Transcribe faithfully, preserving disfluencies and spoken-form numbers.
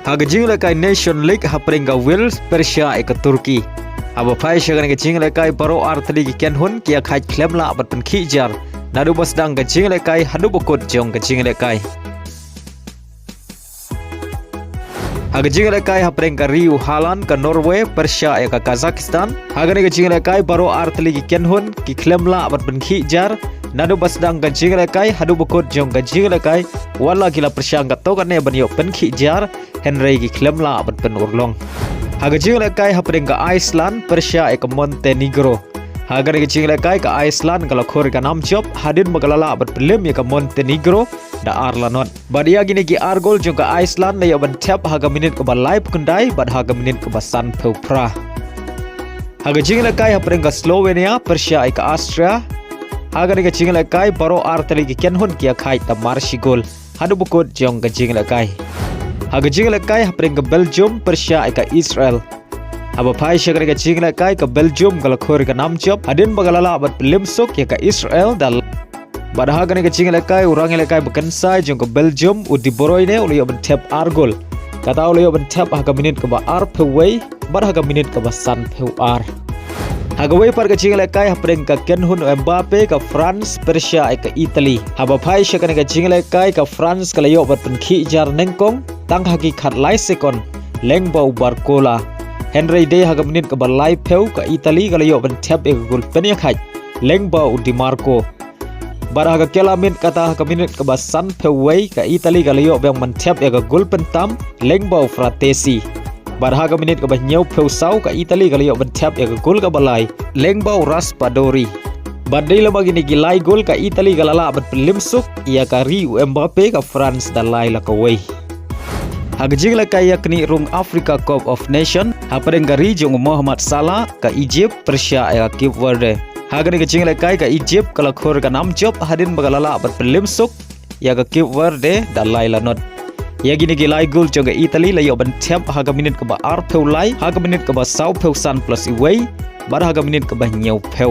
Ha ka jinglehkai Nation League hapdeng ka Wales pyrshah ïa ka Turkey. Haba phai sha kane ka jinglehkai baroh artylli ki kynhun ki ïakhaid khlem lah ban pynkhih jar naduh ba sdang ka jinglehkai haduh ba kut jong ka jinglehkai. Ha ka jinglehkai hapdeng ka ri u Haaland ka Norway pyrshah ïa ka Kazakhstan. Ha kane ka jinglehkai baroh artylli ki kynhun ki khlem lah ban pynkhih jar naduh ba sdang ka jinglehkai haduh ba kut jong ka jinglehkai, wat la ki la pyrshang katto katne ban ïoh pynkhih jar, hynrei ki khlem lah ban pynurlong. Ha ka jinglehkai hapdeng ka Iceland pyrshah ïa ka Montenegro. Ha kane ka jinglehkai ka Iceland ka la khur ïa ka nam jop hadien ba ka la lah ban pynlem ïa ka Montenegro da ar la not. Bad ïa kine ki ar gol jong ka Iceland la ïoh ban thep ha ka minit kaba laiphew khyndai bad ha ka minit kaba sanphew phra. Ha ka jinglehkai hapdeng ka Slovenia pyrshah ïa ka Austria. Ha kane ka jinglehkai baroh artylli ki kynhun ki ïakhaid da mar shi gol haduh ba kut jong ka jinglehkai. Ha ka jinglehkai hapdeng ka Belgium pyrshah ïa ka Israel. Haba phai sha kane ka jinglehkai ka Belgium ka la khur ïa ka nam jop hadien ba ka la lah ban pynlem suk ïa ka Israel da. Bad ha kane ka jinglehkai u rangïalehkai ba kynsai jong ka Belgium u De Bruyne u la ïoh ban thep ar gol. Kata u la ïoh ban thep ha ka minit kaba arphew wei bad ha ka minit kaba sanphew ar. Ha kawei pat ka jinglehkai hapdeng ka kynhun u Mbappe ka France pyrshah ïa ka Italy. Haba phai sha kane ka jinglehkai ka France ka la ïoh ban pynkhih jar nyngkong tang ha ki khatlai sekon lyngba u Barcola. Hynrei dei ha ka minit kaba laiphew ka Italy ka la ïoh ban thep ïa ka gol pynïakhaid lyngba u Di Marco. Bad ha ka kylla miet kata ha ka minit kaba sanphew wei ka Italy ka la ïoh biang ban thep ïa ka gol pyntam lyngba u Frattesi. Bad ha ka minit kaba hynñiewphew saw ka Italy ka la ïoh ban thep ïa ka gol kaba lai lyngba u Raspadori. Bad dei lem bad kine ki lai gol ka Italy ka la lah ban pynlem suk ïa ka ri u Mbappe ka France da lai la kawei. Ha ka jinglehkai ïaknieh rung Africa Cup of Nation hapdeng ka ri jong u Mohamed Salah ka Egypt pyrshah ïa ka Cape Verde. Ha kane ka jinglehkai ka Egypt ka la khur ïa ka nam jop hadien ba ka la lah ban pynlem suk ïa ka Cape Verde da lai la not. Ïa kine ki lai gol jong ka Italy la ïoh ban thep ha ka minit kaba arphew lai, ha ka minit kaba sawphew san plus iwei bad ha ka minit kaba hynñiewphew.